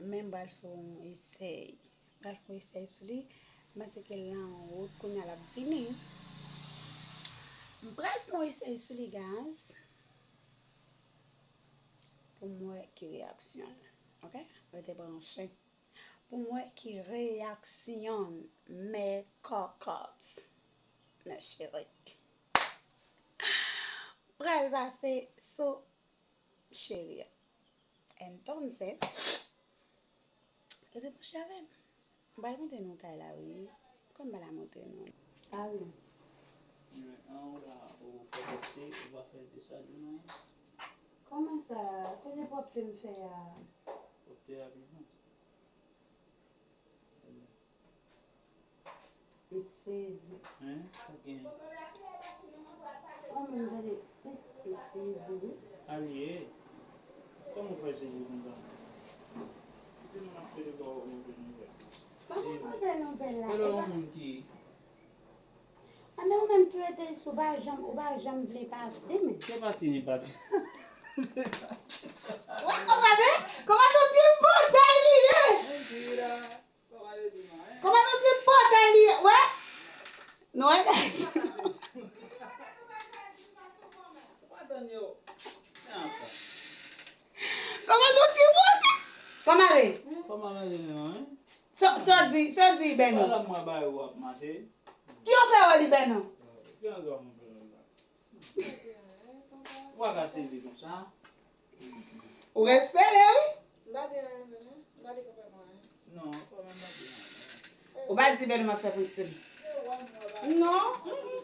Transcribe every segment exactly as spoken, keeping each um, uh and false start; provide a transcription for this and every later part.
Men m pral fè yon esèy. M pral fè yon esèy sou li. M panse ke l nan wout kounye a l ap vini. M pral fè yon esèy sou li, guys. Pou m wè ki reyaksyon l. Ok? Rete branche. Pou m wè ki reyaksyon l. Mes cocottes. Mes chéris. Pral pase sou cheri a. Entonces, rete branche avè m. M pral montre nou kay la, wi. Kòm m pa la montre nou. A wi. Men, an, ou la, ou fè pwòpte, ou pa fè desann, non? Kòman sa? Kote pwòpte m fè a? Pwòpte a pi bon. M sezi. Hein? Sa gen? Kòman m gade? M, m sezi, wi. Alye. Kòman w fè sezi konsa? Kite moun ap pede ba w move nouvèl. Kòman move nouvèl la? Kèlè yon moun ki Anben ou menm tou rete isi, ou pa janm, ou pa janm vle pati, men. Ke pati ni pati. Wè, kòman de? Kòman nou di pòtay li ye? Mentira. Kòman yo di pòtay li ye? Wè? Nou wè? Kòman yo di pòtay? Kòman ale? Kòman ale non, hein? Sa, sa di, sa di Beno? Ala mwen ba yo ap mache. Ki yo fè wè li Beno? Ki anzò mwen fè la? Ou pa ka sezi konsa. Ou ret sere, wi. M pa di anyen menm, non. M pa di konpè mwen anyen. Non, kòman m pa di anyen? Ou pa di Beno m ap fè prank sou li. Non. Mm-mm.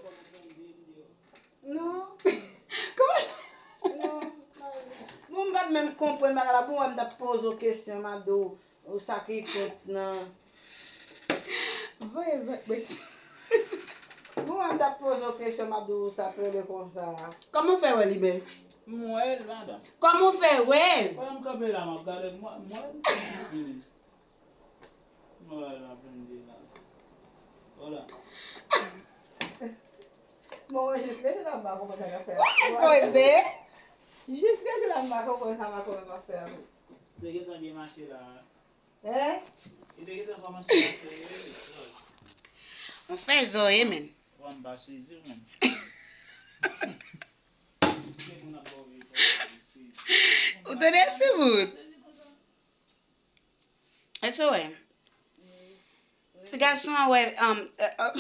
Non. Kòman? Non. Bon, m pa t menm konprann bagay la. Bon, wè m t ap poze w kesyon, m ap di w, ou sa ki kont nan. Voye, voye. Bon, wè m t ap poze w kesyon, m ap di w sa k rele konsa. Kòman w fè wè li bèl? M wè l, madanm. Kòman w fè wè l? Pandan m kanpe la, m ap gade, m wè, m wè l. Vini. Mwen la, la vin di la. Hola. Bon, mwen jiske se la m pa konprann sa k ap fè a. Ou koze. Jiske se la m pa konprann sa m pa konprann sa k ap fè a. Te gentan byen mache la. Hein? Li te gentan kòmanse mache. Ou fè zoye, men. Ou pa m pa sezi, men. Ou tande timoun? Èske w wè? Ti gason an wè, um, euh, euh,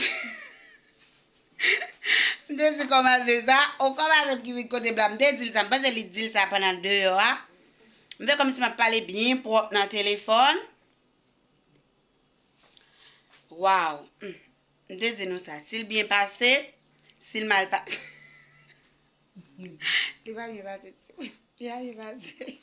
m te di kòmanse sa, ou kòmanse ki vin kote bla, m te di l sa, m panse li di l sa pandan l deyò a. M fè kòmsi m ap pale byen pwòp nan telefòn. Waw. Hmm. M te di nou sa, si l byen pase, si l mal pase. Li pa byen pase, li pa byen pase.